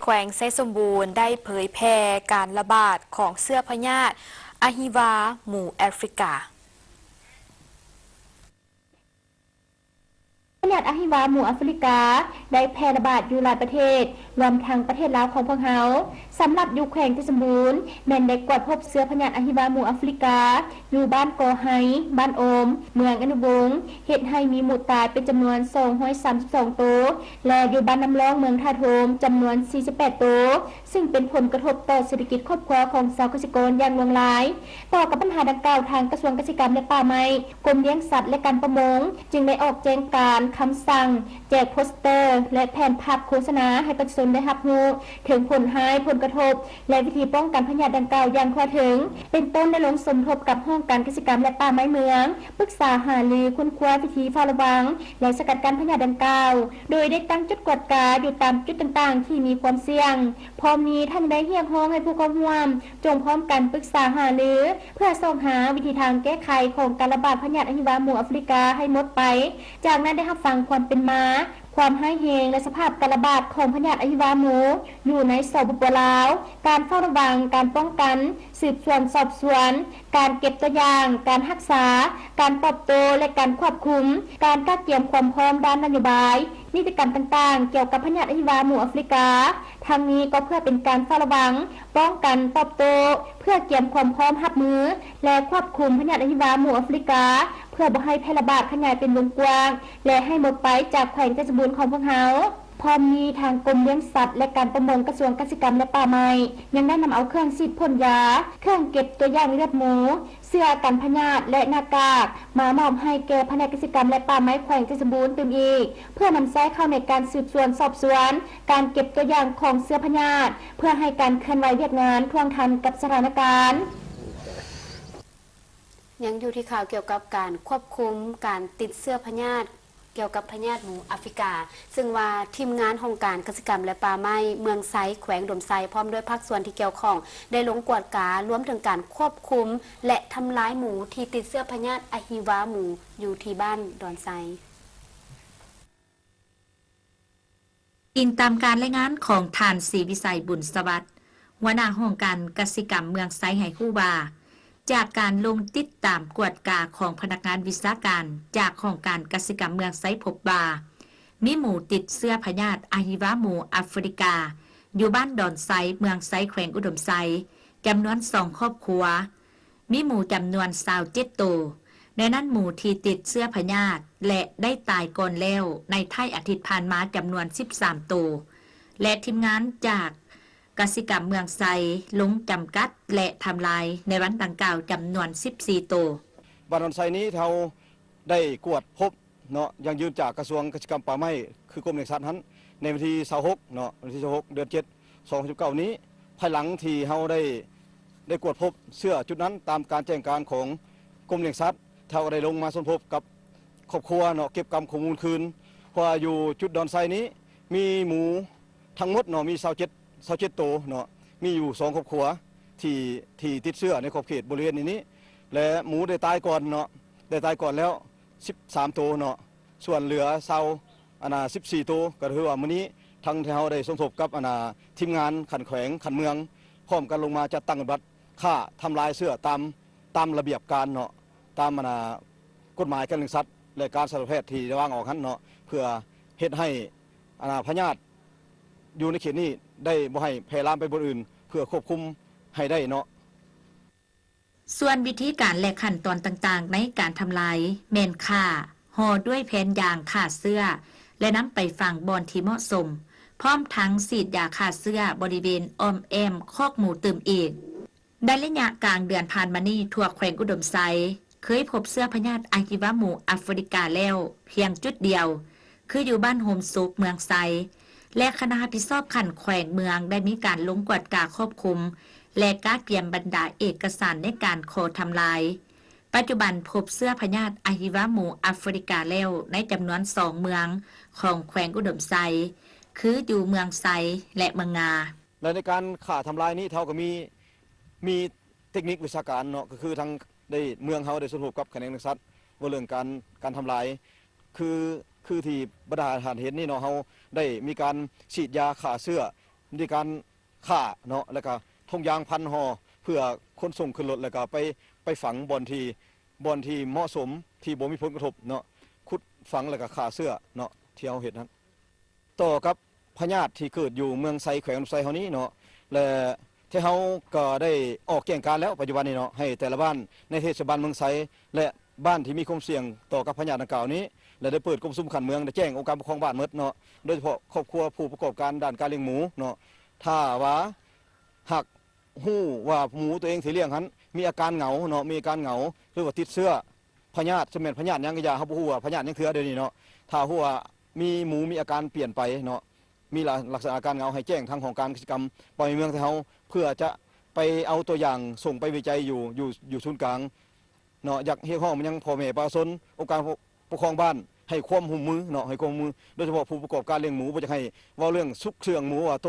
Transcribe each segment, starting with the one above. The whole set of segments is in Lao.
ແຂວງໄຊສົມບູນໄດ້ເຜີຍແຜ່ການລະບາດຂອງເຊື້ອພະຍາດອະຫິວາໝູແອຟຣິກາ. ພະຍາດອະຫິວາໝູອາຟຣິກາໄດ້ແຜ່ລະບາດຢູ່ຫຼາຍປະເທດ, ລວມທັງປະເທດລາວຂອງພວກເຮົາ. ສຳລັບຢູ່ແຂວງໄຊສົມບູນ ແມ່ນໄດ້ກວດພົບເຊື້ອພະຍາດອະຫິວາໝູອາຟຣິກາ ຢູ່ບ້ານກໍໄຮ, ບ້ານໂອມ, ເມືອງອະນຸວົງ, ເຮັດໃຫ້ມີໝູຕາຍເປັນຈຳນວນສອງຮ້ອຍສາມສິບສອງໂຕ ແລະ ຢູ່ບ້ານນ້ຳລ້ອງ ເມືອງທ່າໂທມ ຈຳນວນສີ່ສິບແປດໂຕ, ຊຶ່ງເປັນຜົນກະທົບຕໍ່ເສດຖະກິດຄອບຄົວຂອງຊາວກະສິກອນຢ່າງຫຼວງຫຼາຍ. ຕໍ່ກັບບັນຫາດັ່ງກ່າວ, ທາງກະຊວງກະສິກຳ ແລະ ປ່າໄມ້, ກົມລ້ຽງສັດ ແລະ ການປະມົງ ຈຶ່ງໄດ້ອອກແຈ້ງການ, ຄຳສັ່ງ, ແຈກໂປສເຕີ ແລະ ແຜ່ນພັບໂຄສະນາໃຫ້ປະຊາຊົນໄດ້ຮັບຮູ້ເຖິງຜົນຮ້າຍ, ຜົນກະທົບ ແລະ ວິທີປ້ອງກັນພະຍາດດັ່ງກ່າວຢ່າງທົ່ວເຖິງ, ເປັນຕົ້ນໄດ້ລົງສົມທົບກັບຫ້ອງການກະສິກຳ ແລະ ປ່າໄມ້ເມືອງ, ປຶກສາຫາລືຄົ້ນຄວ້າວິທີເຝົ້າລະວັງ ແລະ ສະກັດກັ້ນພະຍາດດັ່ງກ່າວ, ໂດຍໄດ້ຕັ້ງຈຸດກວດກາຢູ່ຕາມຈຸດຕ່າງໆທີ່ມີຄວາມສ່ຽງ. ພ້ອມນີ້ທ່ານໄດ້ຮຽກຮ້ອງໃຫ້ຜູ້ເຂົ້າຮ່ວມຈົ່ງພ້ອມກັນປຶກສາຫາລື ເພື່ອຊອກຫາວິທີທາງແກ້ໄຂຂອງການລະບາດພະຍາດອະຫິວາໝູອາຟຣິກາໃຫ້ໝົດໄປ. ຈາກນັ້ນໄດ້ຮັບຟັງຄວາມເປັນມາ, ຄວາມຮ້າຍແຮງ ແລະ ສະພາບການລະບາດຂອງພະຍາດອະຫິວາໝູຢູ່ໃນ ສປປ ລາວ, ການເຝົ້າລະວັງ, ການປ້ອງກັນ, ສືບສວນສອບສວນ, ການເກັບຕົວຢ່າງ, ການຮັກສາ, ການຕອບໂຕ້ ແລະ ການຄວບຄຸມ, ການກະກຽມຄວາມພ້ອມດ້ານນະໂຍບາຍ, ນິຕິກຳຕ່າງໆກ່ຽວກັບພະຍາດອະຫິວາໝູອາຟຣິກາ. ທັງນີ້ກໍເພື່ອເປັນການເຝົ້າລະວັງ, ປ້ອງກັນ, ຕອບໂຕ້ ເພື່ອກຽມຄວາມພ້ອມຮັບມື ແລະ ຄວບຄຸມພະຍາດອະຫິວາໝູອາຟຣິກາ ເພື່ອບໍ່ໃຫ້ແຜ່ລະບາດຂະຫຍາຍເປັນວົງກວ້າງ ແລະ ໃຫ້ໝົດໄປຈາກແຂວງໄຊສົມບູນຂອງພວກເຮົາ. ພ້ອມນີ້ທາງກົມລ້ຽງສັດ ແລະ ການປະມົງ ກະຊວງກະສິກຳ ແລະ ປ່າໄມ້ ຍັງໄດ້ນຳເອົາເຄື່ອງສີດພົ້ນຢາ, ເຄື່ອງເກັບຕົວຢ່າງເລືອດໝູ, ເສື້ອກັນພະຍາດ ແລະ ໜ້າກາກ ມາມອບໃຫ້ແກ່ພະແນກກະສິກຳ ແລະ ປ່າໄມ້ແຂວງໄຊສົມບູນຕື່ມອີກ ເພື່ອນຳໃຊ້ເຂົ້າໃນການສືບສວນສອບສວນ, ການເກັບຕົວຢ່າງຂອງເຊື້ອພະຍາດ ເພື່ອໃຫ້ການເຄື່ອນໄຫວວຽກງານທ່ວງທັນກັບສະຖານະການ. ຍັງຢູ່ທີ່ຂ່າວກ່ຽວກັບການຄວບຄຸມການຕິດເຊື້ອພະຍາດ ກ່ຽວກັບພະຍາດໝູອາຟຣິກາ, ເຊິ່ງວ່າທີມງານຫ້ອງການກະສິກຳ ແລະ ປ່າໄມ້ເມືອງໄຊ ແຂວງອຸດົມໄຊ ພ້ອມດ້ວຍພາກສ່ວນທີ່ກ່ຽວຂ້ອງ ໄດ້ລົງກວດກາ ລວມເຖິງການຄວບຄຸມ ແລະ ທຳລາຍໝູທີ່ຕິດເຊື້ອພະຍາດອະຫິວາໝູຢູ່ທີ່ບ້ານດອນໄຊ. ອີງຕາມການລາຍງານຂອງທ່ານ ສີວິໄສ ບຸນສະຫວັດ ຫົວໜ້າຫ້ອງການກະສິກຳເມືອງໄຊ ໃຫ້ຮູ້ວ່າ, ຈາກການລົງຕິດຕາມກວດກາຂອງພະນັກງານວິຊາການຈາກຫ້ອງການກະສິກຳເມືອງໄຊ ພົບວ່າ ມີໝູຕິດເຊື້ອພະຍາດອະຫິວາໝູອາຟຣິກາ ຢູ່ບ້ານດອນໄຊ ເມືອງໄຊ ແຂວງອຸດົມໄຊ ຈຳນວນສອງຄອບຄົວ. ມີໝູຈຳນວນຊາວເຈັດໂຕ, ໃນນັ້ນໝູທີ່ຕິດເຊື້ອພະຍາດ ແລະ ໄດ້ຕາຍກ່ອນແລ້ວໃນທ້າຍອາທິດຜ່ານມາຈຳນວນສິບສາມໂຕ ແລະ ທີມງານຈາກກະສິກຳເມືອງໄຊ ລົງຈຳກັດ ແລະ ທຳລາຍໃນວັນດັ່ງກ່າວຈຳນວນສິບສີ່ໂຕ. ບ້ານດອນໄຊນີ້ເຮົາໄດ້ກວດພົບ ເນາະ ຢັ້ງຢືນຈາກກະຊວງກະສິກຳປ່າໄມ້ ຄືກົມລ້ຽງສັດຫັ້ນ ໃນວັນທີຊາວຫົກເນາະ ວັນທີຊາວຫົກ ເດືອນເຈັດ ສອງພັນສິບເກົ້ານີ້ ພາຍຫຼັງທີ່ເຮົາໄດ້ ໄດ້ກວດພົບເຊື້ອຈຸດນັ້ນ ຕາມການແຈ້ງການຂອງກົມລ້ຽງສັດ ເຮົາກໍໄດ້ລົງມາສົມທົບກັບຄອບຄົວເນາະ ເກັບກຳຂໍ້ມູນຄືນ ເພາະວ່າຢູ່ຈຸດດອນໄຊນີ້ມີໝູທັງໝົດເນາະ ມີຊາວເຈັດ ຊາວເຈັດໂຕເນາະ ມີຢູ່ສອງຄອບຄົວທີ່ ທີ່ຕິດເຊື້ອໃນຂອບເຂດບໍລິເວນນີ້ ແລະ ໝູໄດ້ຕາຍກ່ອນເນາະ ໄດ້ຕາຍກ່ອນແລ້ວ ສິບສາມໂຕເນາະ ສ່ວນເຫຼືອຊາວ ອັນນ່າ ສິບສີ່ໂຕ ກໍຖືວ່າມື້ນີ້ທາງທີ່ເຮົາໄດ້ສົມທົບກັບ ອັນນ່າ ທີມງານຂັ້ນແຂວງ ຂັ້ນເມືອງ ພ້ອມກັນລົງມາຈັດຕັ້ງປະຕິບັດຂ້າທຳລາຍເຊື້ອຕາມ ຕາມລະບຽບການເນາະ ຕາມ ອັນນ່າ ກົດໝາຍການລ້ຽງສັດ ແລະ ການສັດຕະແພດທີ່ໄດ້ວາງອອກຫັ້ນເນາະ ເພື່ອເຮັດໃຫ້ ອັນນ່າ ພະຍາດຢູ່ໃນເຂດນີ້ໄດ້ບໍ່ໃຫ້ແຜ່ລາມໄປບ່ອນອື່ນ ເພື່ອຄວບຄຸມໃຫ້ໄດ້ເນາະ. ສ່ວນວິທີການ ແລະ ຂັ້ນຕອນຕ່າງໆໃນການທຳລາຍ ແມ່ນຂ້າ, ຫໍ່ດ້ວຍແຜ່ນຢາງຂ້າເຊື້ອ ແລະ ນຳໄປຝັງບ່ອນທີ່ເໝາະສົມ, ພ້ອມທັງສີດຢາຂ້າເຊື້ອບໍລິເວນອ້ອມແອ້ມຄອກໝູຕື່ມອີກ. ໃນໄລຍະກາງເດືອນຜ່ານມານີ້, ທົ່ວແຂວງອຸດົມໄຊ ເຄີຍພົບເຊື້ອພະຍາດອະຫິວາໝູອາຟຣິກາແລ້ວພຽງຈຸດດຽວ, ຄືຢູ່ບ້ານໂຮມສຸກ ເມືອງໄຊ ແລະ ຄະນະຮັບຜິດຊອບຂັ້ນແຂວງເມືອງໄດ້ມີການລົງກວດກາຄອບຄຸມ ແລະ ກະກຽມບັນດາເອກະສານໃນການຂໍທຳລາຍ. ປັດຈຸບັນພົບເຊື້ອພະຍາດອະຫິວາໝູອາຟຣິກາແລ້ວໃນຈຳນວນສອງເມືອງຂອງແຂວງອຸດົມໄຊ ຄືຢູ່ເມືອງໄຊ ແລະ ເມືອງງາ. ແລະ ໃນການຂ້າທຳລາຍນີ້ ເຮົາກໍມີ ມີເຕັກນິກວິຊາການເນາະ ກໍຄືທາງໄດ້ ເມືອງເຮົາໄດ້ສົມທົບກັບຂະແໜງລ້ຽງສັດ ເວົ້າເລື່ອງການ ການທຳລາຍ ຄື ຄືທີ່ບັນດາທ່ານເຫັນນີ້ເນາະ ເຮົາໄດ້ມີການສີດຢາຂ້າເຊື້ອ ມີການຂ້າເນາະ ແລ້ວກໍຖົງຢາງພັນຫໍ່ ເພື່ອຂົນສົ່ງຂຶ້ນລົດ ແລ້ວກໍໄປ ໄປຝັງບ່ອນທີ່ ບ່ອນທີ່ເໝາະສົມ ທີ່ບໍ່ມີຜົນກະທົບເນາະ ຂຸດຝັງ ແລ້ວກໍຂ້າເຊື້ອເນາະ ທີ່ເຮົາເຮັດນັ້ນ ຕໍ່ກັບພະຍາດທີ່ເກີດຢູ່ເມືອງໄຊ ແຂວງອຸດົມໄຊເຮົານີ້ເນາະ ແລະ ແທ້ເຮົາກໍໄດ້ອອກແຈ້ງການແລ້ວ ປັດຈຸບັນນີ້ເນາະ ໃຫ້ແຕ່ລະບ້ານໃນເທດສະບານເມືອງໄຊ ແລະ ບ້ານທີ່ມີຄວາມສ່ຽງຕໍ່ກັບພະຍາດດັ່ງກ່າວນີ້ ແລະ ໄດ້ເປີດກອງປະຊຸມຂັ້ນເມືອງ ໄດ້ແຈ້ງອົງການປົກຄອງບ້ານໝົດເນາະ ໂດຍສະເພາະຄອບຄົວຜູ້ປະກອບການດ້ານການລ້ຽງໝູເນາະ ຖ້າວ່າຫາກຮູ້ວ່າໝູຕົວເອງທີ່ລ້ຽງຫັ້ນມີອາການເຫງົາເນາະ ມີອາການເຫງົາ ຫຼືວ່າຕິດເຊື້ອພະຍາດ ຊິແມ່ນພະຍາດຫຍັງກໍຢ່າ ເຮົາບໍ່ຮູ້ວ່າພະຍາດຫຍັງເທື່ອດຽວນີ້ເນາະ ຖ້າຮູ້ວ່າມີໝູມີອາການປ່ຽນໄປເນາະ ມີລະ ລັກສະນະອາການເຫງົາ ໃຫ້ແຈ້ງທາງຫ້ອງການກະສິກຳປ່າໄມ້ເມືອງໄທເຮົາ ເພື່ອຈະໄປເອົາຕົວຢ່າງສົ່ງໄປວິໄຈຢູ່ ຢູ່ ຢູ່ສູນກາງເນາະ ຢາກຮຽກຮ້ອງມາຍັງພໍ່ແມ່ປະຊາຊົນ ອົງການປົກຄອງບ້ານ ໃຫ້ຄວາມຮ່ວມມືເນາະ ໃຫ້ຄວາມຮ່ວມມື ໂດຍສະເພາະຜູ້ປະກອບການລ້ຽງໝູ ບໍ່ຢາກໃຫ້ເວົ້າເລື່ອງສຸກເຊື່ອງໝູ ວ່າໂຕ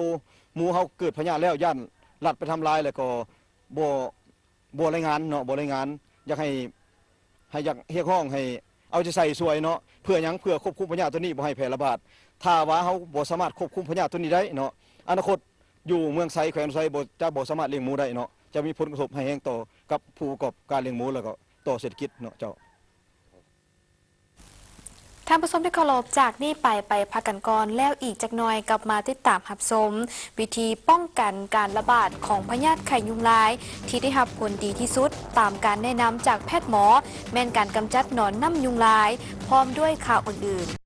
ໝູເຮົາເກີດພະຍາດແລ້ວ ຢ້ານລັດໄປທຳລາຍ ແລ້ວກໍບໍ່ ບໍ່ລາຍງານເນາະ ບໍ່ລາຍງານ ຢາກໃຫ້ ໃຫ້ ຢາກຮຽກຮ້ອງໃຫ້ເອົາໃຈໃສ່ຊ່ວຍເນາະ ເພື່ອຫຍັງ ເພື່ອຄວບຄຸມພະຍາດຕົວນີ້ບໍ່ໃຫ້ແຜ່ລະບາດ ຖ້າວ່າເຮົາບໍ່ສາມາດຄວບຄຸມພະຍາດຕົວນີ້ໄດ້ເນາະ ອະນາຄົດຢູ່ເມືອງໄຊ ແຂວງໄຊ ບໍ່ ຈະບໍ່ສາມາດລ້ຽງໝູໄດ້ເນາະ ຈະມີຜົນກະທົບຮ້າຍແຮງຕໍ່ກັບຜູ້ປະກອບການລ້ຽງໝູ ແລ້ວກໍຕໍ່ເສດຖະກິດເນາະເຈົ້າ. ທ່ານຜູ້ຊົມທີ່ເຄົາລົບ, ຈາກນີ້ໄປ ໄປພັກກັນກ່ອນ ແລ້ວອີກຈັກໜ່ອຍກັບມາຕິດຕາມຮັບຊົມວິທີປ້ອງກັນການລະບາດຂອງພະຍາດໄຂ້ຍຸງລາຍ ທີ່ໄດ້ຮັບຜົນດີທີ່ສຸດ ຕາມການແນະນຳຈາກແພດໝໍ ແມ່ນການກຳຈັດໜອນນ້ຳຍຸງລາຍ ພ້ອມດ້ວຍຂ່າວອື່ນໆ.